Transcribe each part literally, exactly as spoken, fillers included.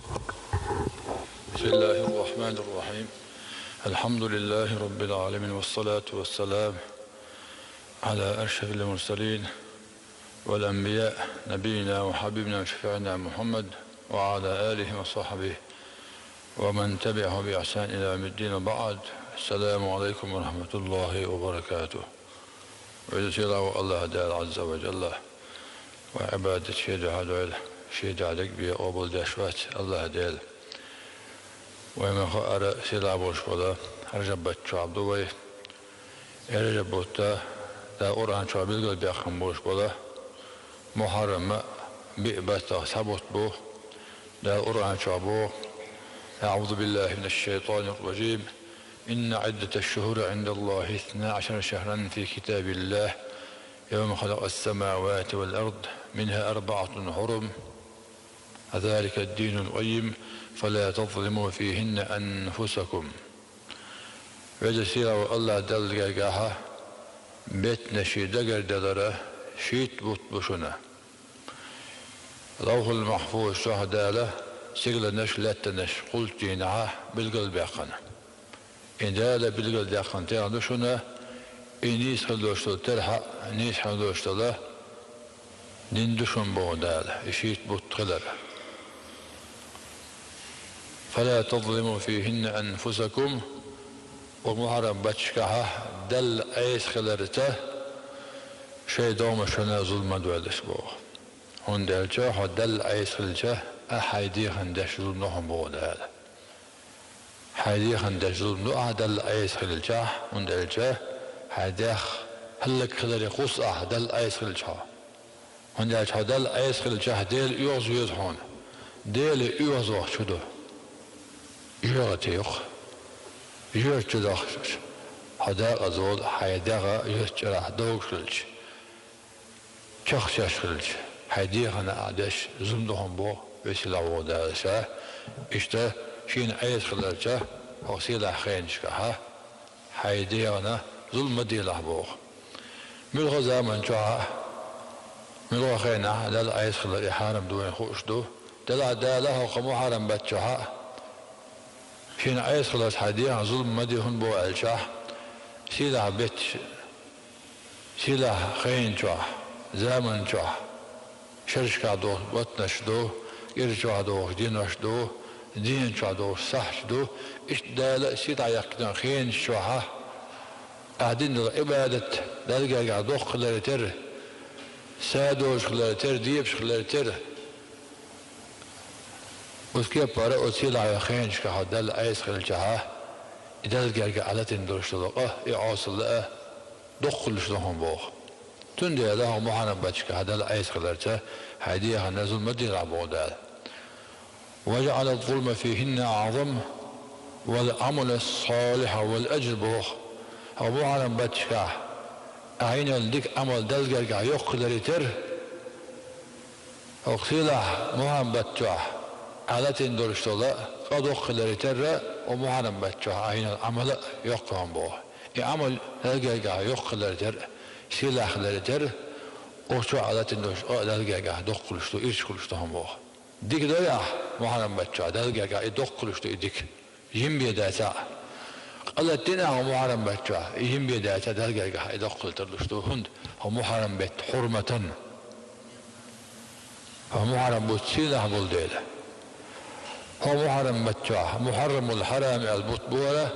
بسم الله الرحمن الرحيم. الحمد لله رب العالمين، والصلاة والسلام على أشرف المرسلين والأنبياء، نبينا وحبيبنا وشفيعنا محمد وعلى آله وصحبه ومن تبعه بإحسان إلى يوم الدين، وبعد. السلام عليكم ورحمة الله وبركاته. Веза-Сийлахь волу АллахӀ Дела Ӏазза ва Жалла, вай Ӏибадат шен дуьхьа дойла, шен дуьхьа дерг бен къобалдеш вац АллахӀ Дела. Вай ма хаара, сийлахь болуш болу Ражаб бутт чохь ду вай. И Ражаб бутт Дала Къуръан чохь билгалбаьккхина болуш болу Мухьаррам биъ баттах цхьа бутт бу. Дала Къуръан чохь боху: أعوذ بالله من الشيطان الرجيم. إن عدة الشهور عند الله اثنا عشر شهرا في كتاب الله يوم خلق السماوات والأرض منها أربعة حرم ذلك الدين القيم فلا تظلموا فيهن أنفسكم. Веза-Сийлахь волу АллахӀ Далла гергахьа беттанаш дагарделларан шийтта бутт бу шуна. Лавхьул-Махьфуз чохь Дала сигаланаш, лаьттанаш кхуллучу дийнахь билгалбаьккхина. И Дала билгалдаьккхина тӀехь ду шуна, и нийса хила долуш долу терахь а, нийса хила долуш долу дин ду шуна боху Дала, и шийтта бутт хилар. فلا تظلموا فيهن أنفسكم. Оцу Мухьаррам батташкахьа Далла Ӏеса хиларца шайн догӀмашна зулам ма дойлаш боху. ХӀунда аьлча хьо Далла Ӏеса хилча, ахь хьайн дегӀана деш зулам ду хьуна боху Дала. Хьайн дегӀана деш зулам ду ахь Далла Ӏеса хилчахь, хӀунда аьлча хьайн дегӀ хӀаллакьхиларе кхуссу ахь Далла Ӏеса хилча хьо. ХӀунда аьлча хьо Далла Ӏеса хилчахь Дела оьгӀаз веза хьуна. Дела оьгӀаз вахча хӀун ду? ЙоьгӀа те юкъа. Йоьрта чу дахча, хьо декъаза волу хьайн дегӀ йоьрта чӀарахь догуш хилча, чехчеш хилча, хьайн дегӀана ахь деш зулам ду хьуна боху Веза-Сийлахь волу Дала Ша. Иштта шена Ӏеса хиларца хӀокху сийлахь хенашкахьа хьайн дегӀана зулам ма делахь боху. Муьлхха заман чохь а, муьлхха хенахь а Далла Ӏеса хилар и хьарам ду вайна хууш ду. Делахь Дала хӀокху Мухьаррам баттахь а шена Ӏеса хиларца хьайн дегӀана зулам ма де хьуна боху аьлчахь, сийлахь бетташ, сийлахь хенан чохь, заман чохь, шерашкахь дохуш баттанаш ду, кӀира чохь дохуш динош ду, дийна чохь дохуш сахьташ ду, иштта Дала сийлахь яьккхина хенаш чохь а, ахь дина долу Ӏибадат Далла гергахь доккха хиларе терра, садоьжуш хиларе терра, дебаш хиларе терра. Оцу кепара оцу сийлахь хенашкахь Далла Ӏеса хилчахьа, и Далла гергахь латийна долуш долу къа, и Ӏесалла а доккха хуьлуш ду хьуна боху. Цундела хьо Мухьаррам батташкахь Далла Ӏеса хиларца хьайн дегӀана зулам ма делахь боху Дала. وجعل الظلم فيهن أعظم والعمل الصالح والأجر боху. Хьо Мухьаррам батташкахь ахь йина йолу дика Ӏамал Далла гергахь йоккха хиларе терра, хӀокху сийлахь Мухьаррам баттахь ахь латийна долуш долу къа доккха хиларе терра, хӀокху Мухьаррам баттахь ахь йина йолу Ӏамал а йоккха хьуна боху. И Ӏамал Далла гергахь йоккха хиларе терра, сийлахь хиларе терра, оцу чохь ахь латийна долуш къа Далла гергахь доккха хуьлуш ду, ирча хуьлуш ду хьуна боху. Дика дой ахь Мухьаррам баттахь Далла гергахь, и доккха хуьлуш ду и дика. Йина бен дацахь а. Къа латийна ахь хӀокху Мухьаррам баттахь, и йина бен дацахь а Далла гергахь и доккха хила тарлуш ду, хӀунда хӀокху Мухьаррам бетта хьурматан. ХӀокху Мухьаррам бутт сийлахь болу дела. ХӀокху Мухьаррам баттахь, Мухьаррамул-Хьарам аьлла бутт бу хӀара,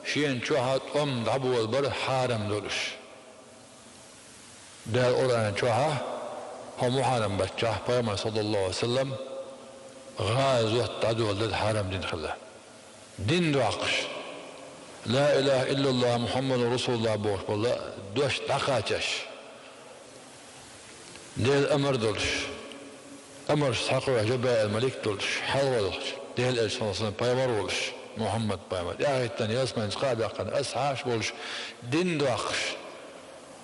шена чохь а тӀом дӀаболабар хьарам долуш. Дала Къуръан чохь а, хӀокху Мухьаррам баттахь Пайхамар, саллаллаху Ӏалайхи ва саллам, гӀазот дӀадоладар хьарам дина хилла. Дин доккхуш, ла илаха иллаллахӀ Мухьаммадун расулуллахӀ бохуш болу дош дӀакхачош, Делан амар долуш, амарш схьакхоьхьуш Жабраил малик долуш, хьалхаваьллачу Делан элча, саллаллаху Ӏалайхи ва саллам, пайхамар волуш, Мухьаммад пайхамар, тӀаьхьахӀиттина ялсаманин цкъа а баьккхина асхьабаш болуш, дин доккхуш,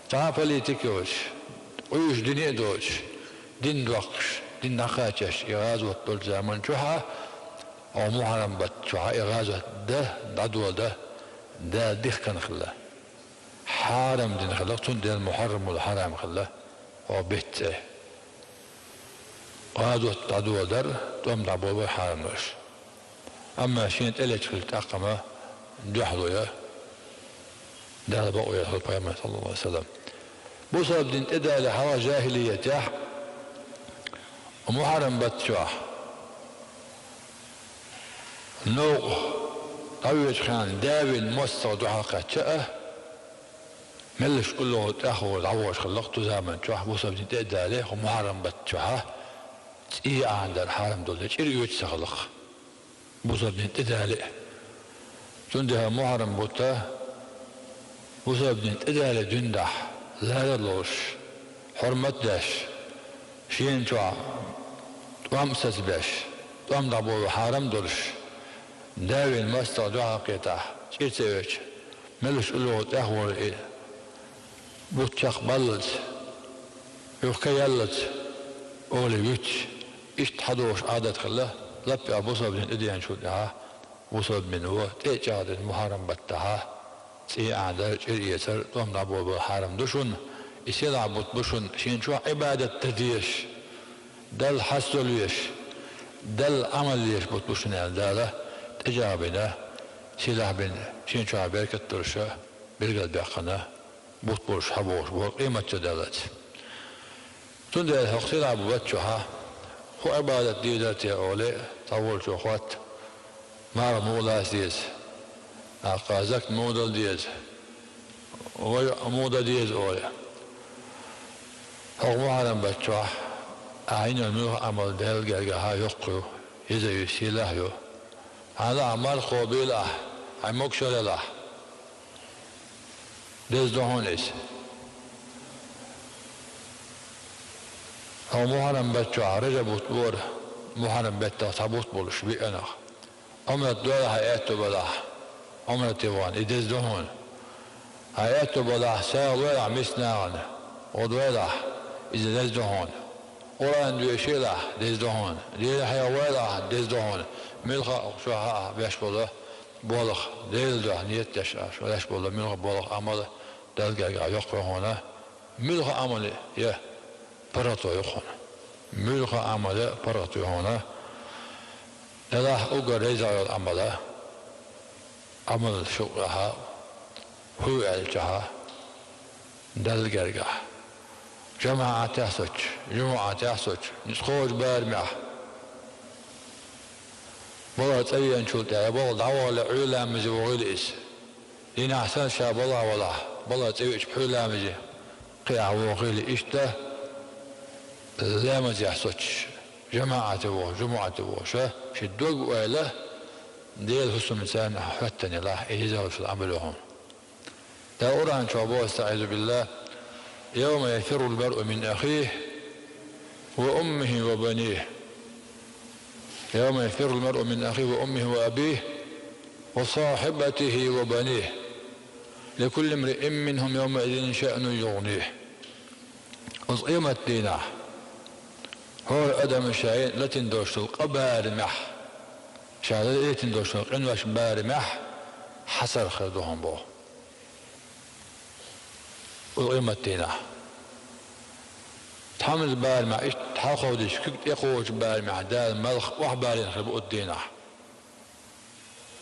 цхьа а политика йоцуш, къуьйсуш дуьне а доцуш, дин доккхуш, дин дӀакхачош и гӀазот долчу заман чохь а, хӀокху Мухьаррам баттахь и гӀазот дан, дӀадоладан Дала дихкина хилла. Хьарам дина хилла, цундела Мухьаррамул-Хьарам хилла хӀокху беттан цӀе. ГӀазот дӀадоладар, тӀом дӀаболабар хьарам долуш. Амма шена тӀелечкъалчу тӀаккха ма дуьхьало я, Дала бакъо яхьа пайхамар, саллаллаху алейхи ва саллям. Бусалба дин тӀедале хьалха жахилиятехь, Мухьаррам бат чохь, новкъа дӀавоьдучу хенахь, даьвина мостагӀа дуьхьал кхаьчча а, меллаша уллохула тӀаьхьа дӀавогӀуш хилла-кх цу заман чохь, бусалба дин тӀедале, хӀу Мухьаррам бат чохь, цӀий Ӏанадар хьарам долу, чӀир оьцуш ца хилла-кх. Бусалба дин тӀедале а. Цундела Мухьаррам бутт бусалба дин тӀедале дуьйна дӀа, лара а ловш, хьурмат а деш, шена чохь тӀом а сацабеш, тӀом дӀаболо хьарам а долуш, даьвина мостагӀа дуьхьал кхетахь, чӀир ца оьцуш, меллаша уллохула тӀаьхьа вогӀур и бутт чекхбаллалц, юха ка яллалц, олий вуьтуш, иштта хьадогӀуш Ӏадат хилла, лаппехь бусалба дин тӀедеанчул тӀаьхьа, бусалба дино тӀе а чӀагӀдина Мухьаррам баттахь, цӀий Ӏанадар, чӀир оьцур, тӀом дӀаболабар хьарам ду шуна, и сийлахь бутт бу шуна, шена чохь Ӏибадат дан дезаш, Далла хьастал веш, Далла Ӏамал еш бутт бу шуна аьлла, Дала тӀечӀагӀбина, сийлахь бина, шена чохь беркат долуш билгалбаьккхина бутт болуш хьабогӀуш бу, къематде даллалц. Цундела хӀокху сийлахь бутт чохь хӀун Ӏибадат дийр дара те олий, цхьаволчо хотту, марха муха лаца деза, тӀаккха закат муха дала деза, вай муха дан деза олий. ХӀокху Мухьаррам бат чохь ахь йина йолу муьлхха Ӏамал Делан гергахь йоккха ю, иза ю, сийлахь ю. Хьан лаахь марха кхобийла ахь, хьайн могушалла елахь. Деза ду хьуна иза. ХӀокху Мухьаррам бат чохь, Ражаб бутт бора, Мухьаррам беттах цхьа бутт болуш, биъанах. Ӏумрат дойла хьан аьтто балахь, Ӏумрате вахана, и деза ду хьуна. Хьан аьтто балахь, сагӀа лойла ахь миска нахана, гӀо дойла ахь, иза деза ду хьуна. Къуръан доьшийла ахь, деза ду хьуна. Дела хьехавойла ахь, деза ду хьуна. Муьлхха а чохь ахь беш болу болх, Делан дуьхьа нийят деш ахь беш болу муьлхха болх, Ӏамал Далла гергахь йоккха ю хьуна. Муьлхха Ӏамал я паргӀато ю хьуна. Муьлхха Ӏамал я паргӀато ю хьуна. Делахь уггар реза йолу Ӏамал, Ӏамал шуьгахь хӀу аьллачохь, Далла гергахь. ЖамаӀатехь соцуш, жамаӀатехь соцуш, ницкъ кхочу барамехь. Балха цӀа веанчул тӀаьхьа, балха дӀавахале Ӏуьйра ламазе вогӀийла иза. Дийнахь санна ша балха валахь, балха цӀа веача пхьуьйра ламазе кхиахь вогӀийла, иштта ламазехь соцуш, жамаӀате вогӀуш, жамаӀате вогӀуш, шен дог-ойла Делан хӀусамца хӀоьттина елахь, и реза йолуш Ӏамал ю хьуна. Дала Къуръан чохь боху, أعوذ بالله: يوم يفر المرء من أخيه وأمه وبنيه. يوم يفر المرء من أخيه وأمه وأبيه وصاحبته وبنيه. لكل امرئ منهم يومئذ شأن يغنيه. Оцу къематан дийнахь хӀора адам ша латийна долуш долу къа барамехь, ша латийна долуш долу къинош барамехь хьасар хир ду хьуна боху. Оцу къематан дийнахь. Тхьамза барамехь, иштта хьалховдийчу куьг тӀекхочу барамехь Дала малх охьабалийна хир бу оцу дийнахь.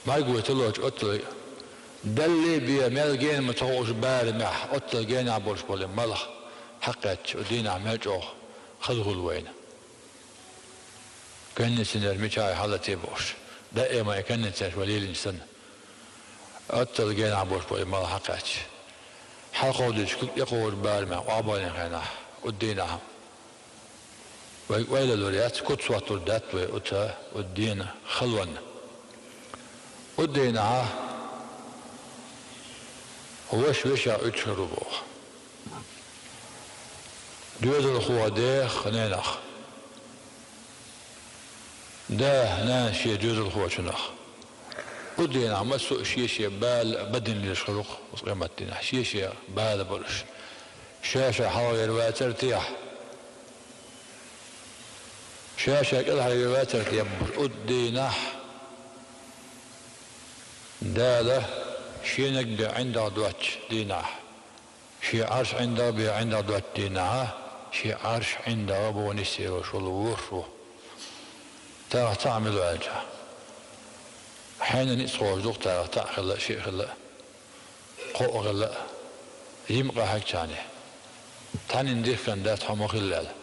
МӀаргвай тулочу оццул даллий бен мел гена ма ца хууш барамехь, оццул генахь болуш болу малх хьакхаьчча, оцу дийнахь мел чӀогӀа хазахула вайна. Кондиционер мичахь хьалатий бохуш, даима и кондиционер вай лелийна санна. Оццул генахь болуш бу и малх хьакхаьчча. Хьалховдийчу куьг тӀекхочу барамехь охьабалийна хенахь, оцу дийнахь вайга ойла лур яц, куц хӀоттур дац вай оцу, оцу дийнан халонна. Оцу дийнахь ваша вешех уьдуш хир ву боху. Доьзалхо дех, ненах. Да, нана шен доьзалхочунах. Оцу дийнахь массо а шен-шен бала бадина лелаш хир ву-кх оцу къематдийнахь, шен-шен бала болуш. Ша-ша хьалхавер вацара техьа? Ша-ша кӀелхьарвер вацара техьа? Оцу дийнахь Дала шен наг бен ӀиндагӀ доцучу дийнахь, шен Ӏарш ӀиндагӀ бен ӀиндагӀ доцучу дийнахь, Шен Ӏарш ӀиндагӀа боху нисъелош волу ворхӀ ву. Тахана цхьаъ мила аьлча, хьенан ницкъ хьожа ду-кх тахана цхьаъ хилла а, шиъ хилла а, кхоъ хилла а, жима къахьегча цхьаъ. Цхьаннан дихкина дац хьо ма хилла аьлла.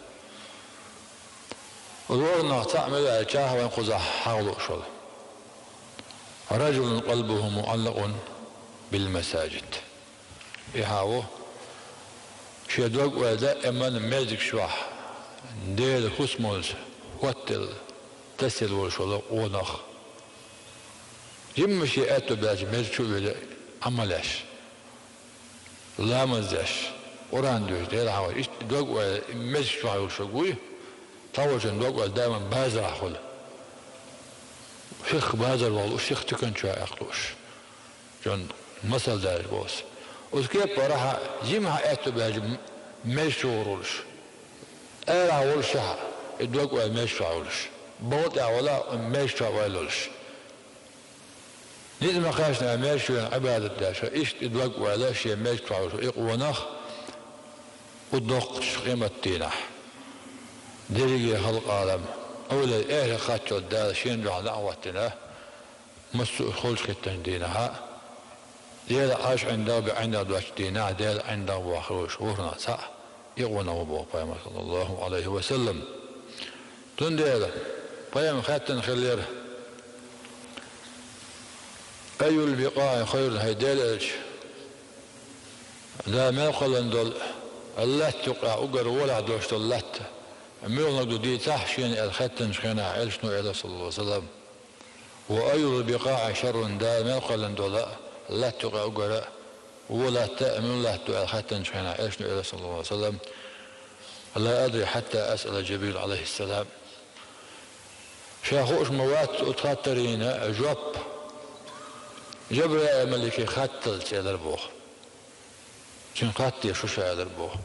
Оцу ворхӀанах цхьаъ мила аьлча, вайн кхузахь хьахо лууш волу: «Раджулун къалбуху муӀаллакъун бил масаджид». И хьан ву, шен дог-ойла даиман маьждигаш чохь Делан хӀусамаллица хӀоттаделла, тасаделла волуш волу къонах. Жимма шен аьтто баьлча маьждиг чу а вилла, Ӏамал еш, ламаз деш, Къуръан дуьйцуш, Делан хьехош, иштта дог-ойла маьждиг чохь йолуш верг вуй, цхьаволчун дог-ойла даиман базарахь хуьлу. Хих базар ваха лууш, хих туькан чохь эккха лууш. Чон масал даьлча боху ас. Оцу кеппарахь жимма хьан аьтто баьлча м-, маьждиг чу гӀур волуш. Арахь волуш хьан, и дог-ойла маьждиг чохь йолуш. Балха тӀехь вала а, маьждиг чохь ойла йолуш. Ницкъ ма-кхаьчна маьждиг чу веана Ӏибадат деш, иштта и дог-ойла шен маьждиг чохь йолуш и къонах, кху доккхачу къематдийнахь, дерриге халкъалам, Ӏуьйре эхь кхаччалц Дала шена дуьхьал дӀа а хӀоттийна, массо а холчахӀиттинчу дийнахь а, Делан Ӏарш ӀиндагӀ бен ӀиндагӀ доцчу дийнахь, Делан ӀиндагӀ бохуш ворхӀанах цхьаъ и къонах ву боху Пайхамара, саллаллаху Ӏалайхи ва саллам. Цундела Пайхамара хаьттина хиллера: «Айюл бикъаӀи хайрун», хӀай Делан элча, Дала мел кхоьллина долу латта юкъахь уггар волахь долуш долу латта муьлханиг ду дийцахь шена аьлла хаьттинчу хенахь, элчано элира, саллаллаху Ӏалайхи ва саллам. «Ва айюл бикъаӀи шаррун», Дала мел кхоьллина долу латта юкъахь уггар вон латта а муьлха латта ду аьлла хаьттинчу хенахь, элчано элира, саллаллаху Ӏалайхи ва саллам: «Ла адри хьатта асъала Джибрил Ӏалайхиссалам». Ша хууш ма вац оцу хаттарийн жоп, Джабраил-малике хатталц, элира боху. Цуьнга хатта дезаш ву ша, элира боху.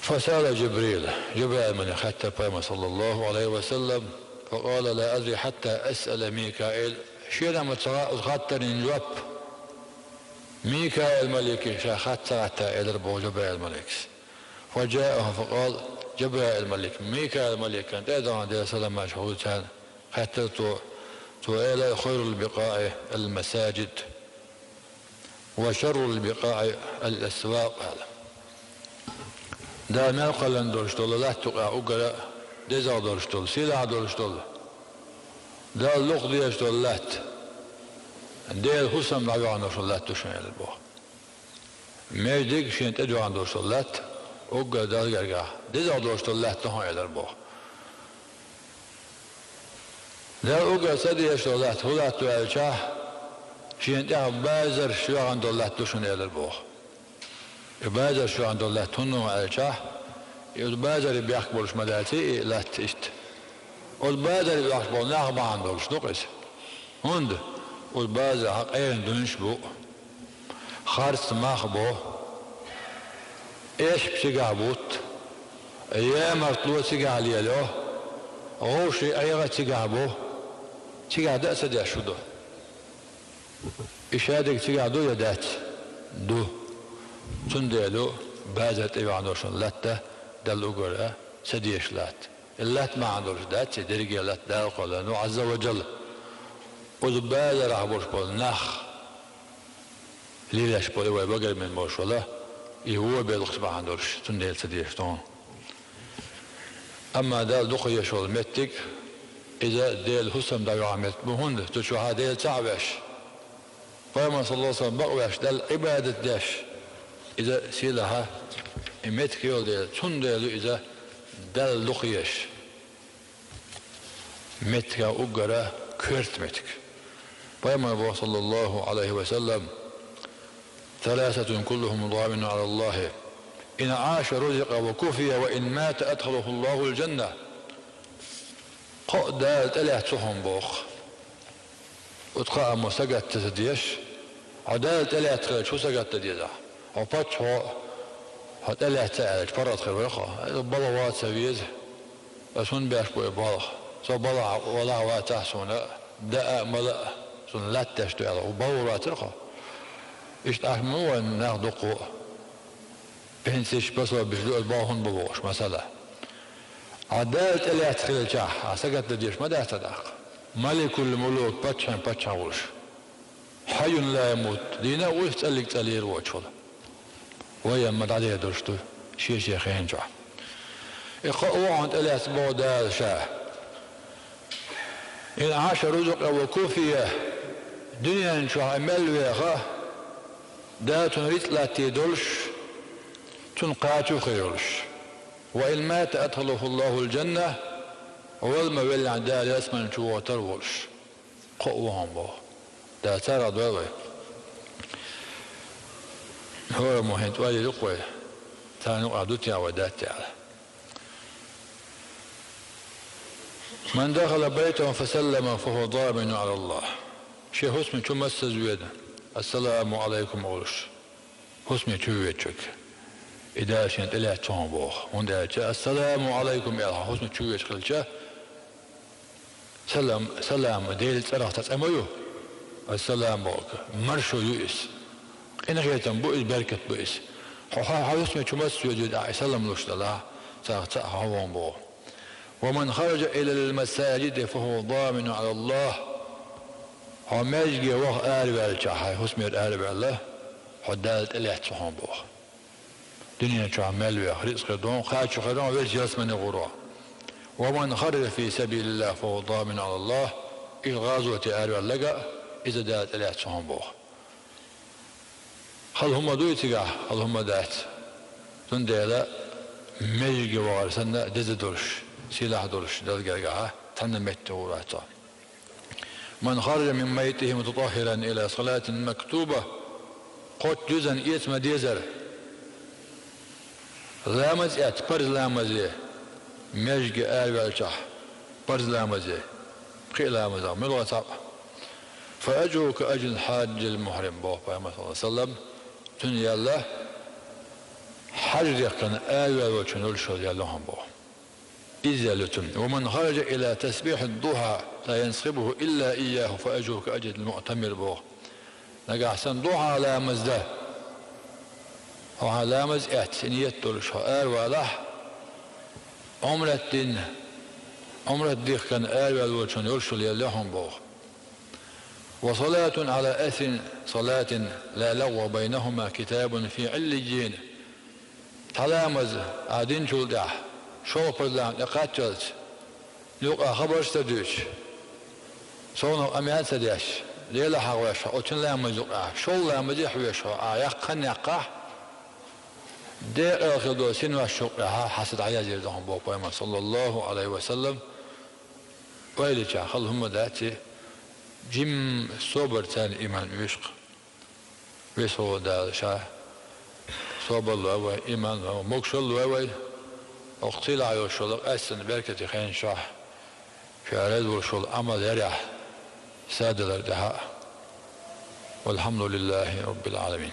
Фасала Джибрил, Джабраил-малик хаьттира Пайхамар, саллаллаху Ӏалайхи ва саллам, факъала: «Ла адри хьатта асъала Микаил». Шена а ма ца хаьа оцу хаттарийн жоп, Микаил-малике ша хатта ца гӀатта, элира боху Джабраил-маликас. Фаджааху факъала: Джабраил-малик, Микаил-маликана тӀе а дахана, Делан салам-маршо хуьлда царна, хаьттира цо, цо элира: «Хайрул бикъаӀи ал-масаджид, ва шаррул бикъаӀи ал-асвакъ», аьлла. Дала мел кхоьллина долуш долу латта юкъахь уггар дезагӀа долуш долу, сийлахь долуш долу, Далла дукха дезаш долу латта, Делан хӀусам дӀадоьгӀна долуш долу латта ду шуна, элира боху. Маьждиг шена тӀедоьгӀна долуш долу латта, уггар Далла гергахь дезагӀа долуш долу латта ду хьуна, элира боху. Далла уггар ца дезаш долу латта хӀун латта ду аьлчахь, шена тӀехь базарш йоьгӀна долу латта ду шуна, элира боху. И базарш йоьгӀна долу латта хӀунда ду аьлчахь, и оцу базаре бехк болуш ма дац и латта иштта. Оцу базаре бехкаш болу нах бахьана долуш ду-кх иза. ХӀунда? Оцу базарахь къена дуьнаш бу, харц мах бу, эшпа цигахь бутт, ямартло цигахь лело, вовшийн ӀегӀа цигахь бу, цигахь дан а ца деш хӀун ду? И шадерг цигахь ду я дац? Ду. Цундела ю базар тӀе ваьхьна долуш латта Далла уггар а ца дезаш латта. И латта бахьана долуш дац, и дерриге латта Дала кхоьллина ду, Ӏазза ва Джалла. Оцу базарахь болуш болу нах, лелаш болу и вай багармин болуш вала, и вон белхаш бахьана долуш, цундела ца дезаш ду хьуна. Амма Далла дукха езаш волу меттиг, иза Делан хӀусам дӀайоьгӀна меттиг бу, хӀунда цу чохь Дела цхьаъ веш, Пайхамар, саллаллаху Ӏалайхи ва саллам, бакъвеш, Далла Ӏибадат деш, иза сийлахь и меттиг йолу дела, цундела ю иза Далла дукха езаш меттиган уггар а коьрта меттиг. Пайхамара боху, саллаллаху Ӏалайхи ва саллам: «Саласатун куллухум даминун Ӏала Аллахи. Ин Ӏаша рузикъа ва куфия ва ин мата адхалаху Аллахул джанна». Кхоъ Дала тӀелаьцна хьуна боху. Оцу кхоамма сагатдан ца дезаш, хьо Дала тӀелаьцна хилча, хӀун сагатдан деза? Хьо паччахьо, хьо тӀелаьцна аьлча, паргӀат хир вара хьо. Балха ван ца веза. Ас хӀунда беш бу и балха? Со балхахь валахь вацахь, суна даа а, мала а, суна латта деш ду аьлла, хӀун балхор вацара хьо? Иштта Ӏаш ма ву вайн нах дуккха а. ХӀинца иштта пособиеш ду, аса бохун бу бохуш, масала. Хьо Дала тӀелаьцна хилчахь, хьо сагатдан дезаш ма дац тӀаккха. Маликул-мулук, паччахьийн паччахь волуш. Хьайюн ла ямут, дийна а ву иза, цӀаллиг цӀалйийр воцуш волу. Вайна ма дӀадер долуш ду шен-шен хенан чохь. И кхоъ ву хьуна тӀелаьцна боху Дала ша. Ин Ӏаша рузукъа ва куфия, дуьнен чохь и мел веха, Дала цунна рицкъ латтийр долуш, цунна кхачо а хир йолуш. Ва ин мата адхалаху Аллахул джанна, вала ма веллехь Дала ялсамани чу вохуьйтур волуш. Кхоъ ву хьуна боху. Дала царах дойла вай. ХӀора мо хӀинца ойла йира-кх вай, царна юкъахь ду техьа вай, дац техьа. Ман дахала байтаху фасаллама фахува даминун Ӏала Аллах. Шен хӀусаме чу массаза веана, ассаламу Ӏалайкум олуш, хӀусаме чу воьдучуьнга, и Дала шена тӀелаьцна хьуна боху. ХӀунда аьлча, ассаламу Ӏалайкум аьлла, хьан хӀусаме чу воьдуш хилча, салам, салам, Делан цӀарах цхьа цӀе ма ю? Ассалам бохург маршо ю иза. Къинхетам бу иза, беркат бу иза. Хьо, хьо, хьан хӀусаме чу массаза веана, ахь и салам луш делахь, царах цхьаъ хьо ву хьуна боху. Ва ман хараджа илал масаджиди фахува даминун Ӏала Аллах. Хьо маьждиге ваха араваьлча, хьайн хӀусамера араваьлла, хьо Дала тӀелаьцна ву хьуна боху. Дуьнен чохь мел веха, рицкъ хир ду хьуна, кхачо хир ду хьуна, везачу ялсамане гӀур ву хьо. Ва ман хараджа фи сабилиллах фахува даминун Ӏала Аллах. Иштта гӀазоте араваьлларг а, иза Дала тӀелаьцна ву хьуна боху. Хала хӀума дуй цигахь? Хала хӀума дац. Цундела маьждиге вахар санна деза долуш, сийлахь долуш, Далла гергахь цхьанна метте гӀур вац цо. Ман хараджа мин байтихи мутатаххиран ила салатин мактуба. Кхоччуш дуьззина эца ма-деззара, ламаз эцна, парз ламазе, маьждиге араваьлчахь, парз ламазе, кхин а ламазех муьлхха цхьаъ, фа ажруху ка ажрил хьаджил мухьрим, боху Пайхамара, саллаллаху Ӏалайхи ва саллам, цуьнан ял хьаж дехкина араваьлла волчун йолуш йолу ял ю хьуна боху. Иза ял ю цуьнан. Ва ман хараджа ила тасбихид духа ла ясхибуху илла ийяху фа ажруху ка ажрил муътамир, боху. Нагахь санна духа ламаз дан, хьо хьайн ламаз эцна, и ниет долуш хьо аравалахь, Ӏумрат дина, Ӏумрат дихкина араваьлла волчун йолуш йолу ял ю хьуна боху. Ва салатун Ӏала асри салатин ла лагӀва байнахума китабун фи Ӏиллиййин. Цхьа ламаз ахь динчул тӀаьхьа, шолгӀа парз ламаз тӀекхаччалц, юкъахь хабарш а ца дуьйцуш, совнаха къамел а ца деш, Делах хьахавеш хьо, оцу ламаза юкъахь шолгӀа ламазе а хьоьжуш хьо, ахь яккха хан яккхахь, декъала хила долу синош юкъахь хьан са дӀаязйийр ду хьуна боху Пайхамара, саллаллаху Ӏалайхи ва саллам. Ойла йича, хала хӀума дац и, жимма собарца иман оьшу-кх. Веза волу Дала ша собар лойла вайн, иман лойла вайн, могушалла лойла вайн. Оцу сийлахь йолуш йолу къаьсттина беркате хенан чохь ша реза волуш волу Ӏамал ярехь садалар тӀехь а. Валхьамдулиллахи Роббил Ӏаламин.